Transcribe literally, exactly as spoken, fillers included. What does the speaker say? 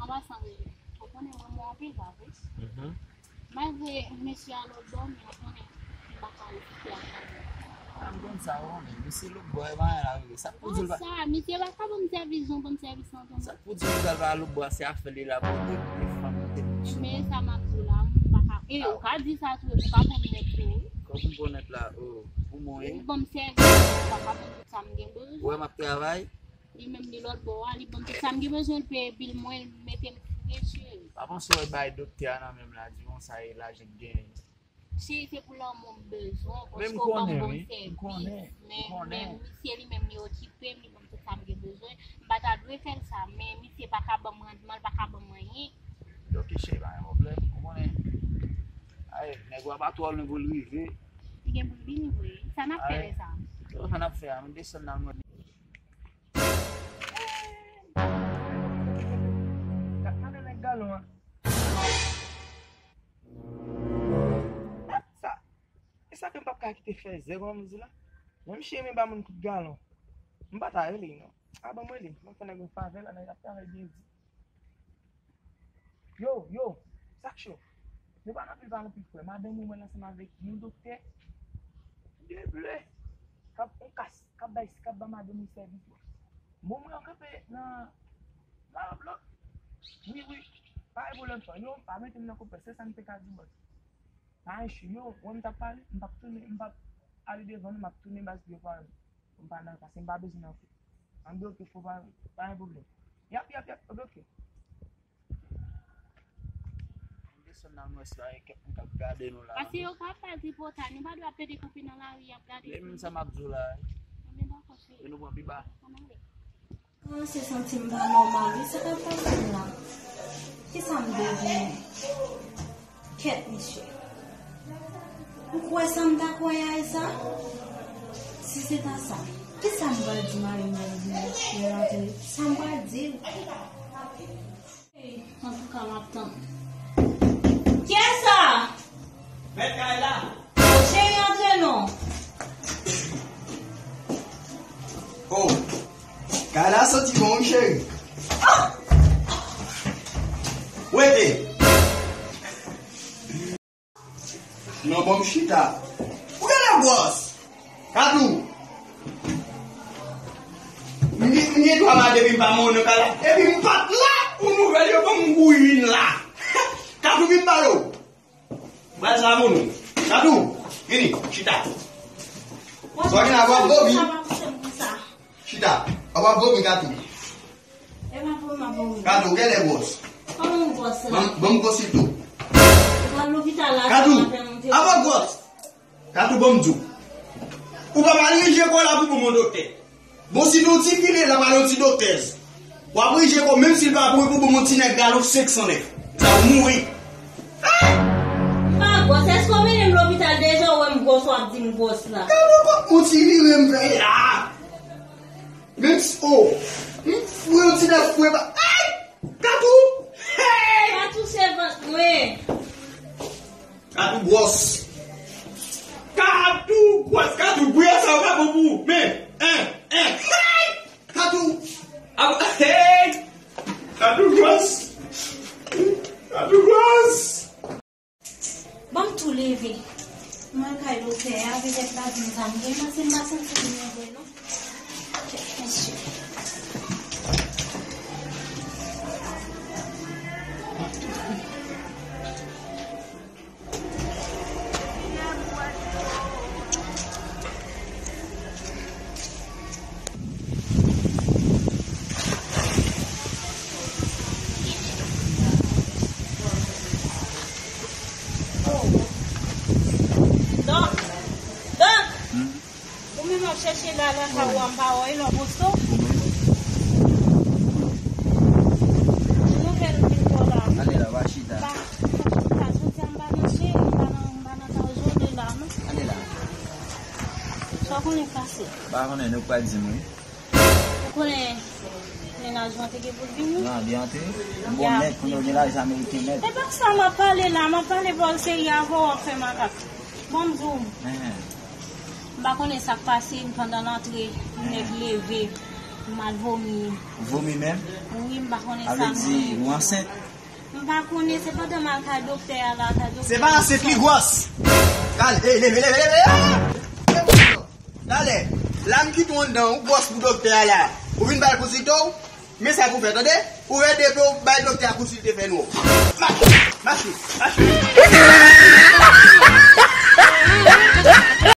Papa san rele. Ou konnen mwen mwen anpil pa vre. Mhm. Malgre mesye a lòt bò, men ou konnen m pa ka resiste ak sa. Ah, m konn sa, ou konnen. Mesye lòt bò, e pa anyen la rele. Sa k pou di l pa. Sa, misye pa ka ban m sèvis, jan ban m sèvis lan tou. Sa k pou di l pral pa lòt bò, se afè li la pou li, li fanm li te. Men sa m ap di w la, m pa ka. E, ou ka di sa tou, ou ka pran m nèt tou, wi. Kòman pou nèt la, oh, pou mwen. Ou ban m sèvis, ou pa ka ban m tout sa m gen bezwen. Ou wè m ap travay. Li menm li lòt bò a, li ban m tout sa m gen bezwen, li peye bil mwen, li mete m fre, cheri. Pa panse w bay doktè a nan men m la, di konsa e lajan k genyen. Cheri, se pou lanmou m bezwen, paske w ban m bon sèvis. Men, men misye li menm li okipe m, li ban m tout sa m gen bezwen. M pa ta dwe fè l sa, men misye pa ka ban m randman, li pa ka ban m anyen. Ok, cheri, pa gen pwoblèm, ou konnen. Ay, nèg w ap atò l pou l rive. Li gen pou l vini vre. Sa n ap fè lè sa? Sa n ap fè a, nou desann nan mwen. Gade nèg galon an. Sa, e sa ke m p ap ka kite fè zè kòm di la. Menm cheri ba moun kout galon. M pa ta rele non. A ban m rele. M ap fè nèg yon favè la, nèg ap travay byen di. Yo, yo, sa k cho? Nou pa nan anpil pale anpil frè. Madanm ou mwen ansanm avèk yon doktè de ble k ap on kas, k ap bay, k ap ban madanm li sèvis. Bon, mwen kanpe nan, nan lòt. Wi, wi. Pa gen pwoblèm frè. Yo, pa mete m nan konpè. Se sa m te ka di bòs. Pa gen chou. Yo, wè m t ap pale, m p ap tounen, m p ap ale devan nou, m ap tounen baz de fwa. M pa nan, paske m pa bezwen nan fou. An bloke fò pa, pa gen pwoblèm. Yap, yap, yap, bloke. M desann nan nou sa, e kèk moun k ap gade nou la. Paske yo ka pral tripotay, nou pa dwe ap pede kanpe nan lari, y ap gade. Men menm sa m ap di w la. Anben dakò, cheri. E nou pran pi ba. Ann ale. Kòmanse santi m pa nòmal wi, sa k ap pase m la? Kisa m devni? Kèt mesye. Ou kwè sa m ta kwè a e sa? Si se ta sa, kisa m pral di mari m lè l vini, lè l antre? Sa m pral di l? Antouka, m ap tann. Kiyès sa? Mèt kay la. O, cheri, antre non. O, kay la santi bon, wi, cheri. Rete. Non, bon, m chita. Ou genlè gwòs. Katou. M gen, m gen dwa mal depi m pa mouri nan kay la. Epi m pa t la pou nouvèl yo ban m bouyi vin la. Katou vin pale w. Baz la moun. Katou, vini, chita. Sa w gen la w ap vomi. Chita. W ap vomi, Katou. Kato, w genlè gwòs. Kòman m gwòs la? Ban m, ban m gwòs li tou. Ou pral lopital la, Kato, sa maten monte. Apa gwòs. Kato, ban m di w. Ou pa pral rije kò la pou bon doktè. Bon, si nou ti vire la, pral yon ti doktèz. W ap rije kò, menm si l pa pou, pou bon ti nèg galon senk san nèf. Sa w mouri. M pa gwòs. Èske w mennen m lopital deja ou wè m gwòs, w ap di m gwòs la? Kato, pa yon ti vire m fè la. Menm si, oh, m fwe yon ti nèf fwe ba. Ay! Katou! Hey! Katou se vant mwen. Katou gwòs. Katou gwòs, Katou bouya sa pa bon pou ou. Men, en, en. Hey! Katou! Ap, hey! Katou gwòs. Katou gwòs. Ban m tou leve. M al kay doktè a, petèt l ap di m sa m gen, paske m pa santi m byen vre non. Kèt mesye. Dòk! Dòk! Hmm? Ou menm w ap chèche la, la, sa ou an pa wè, lò posto. Ou menm? Nouvèl vin fò la. Ale la, va chita. Ba, pa chita, jodi a m pa nan cheri, m pa nan, m pa nan kay jodi la, non. Ale la. Sa w konnen k pase? M pa konnen, nou pa di m, wi. Ou konnen mennaj mwen te gen pou l vini? Non, li antre. M bon nèt, kounye a w gen lajan ameriken nèt. E pa sa m ap pale la, m ap pale pa w seri avè w ap fè makak. Bon, m di w. Enhen. M pa konnen sa k pase, pandan l antre, yon nèg leve. M al vomi. Vomi menm? Wi, m pa konnen sa. Avè di ou ansent? M pa konnen, se pandan m al kay doktè a la, kay doktè. Se pa ansent, li gwòs. Kal, ey, leve, leve, leve. Talè, la m kite w anndan, ou gwòs pou doktè a la. Ou vin ba l konsilte w? Men sa pou fè, tande? Ou rete pou bay doktè a konsilte fè nou. Mache, mache, mache.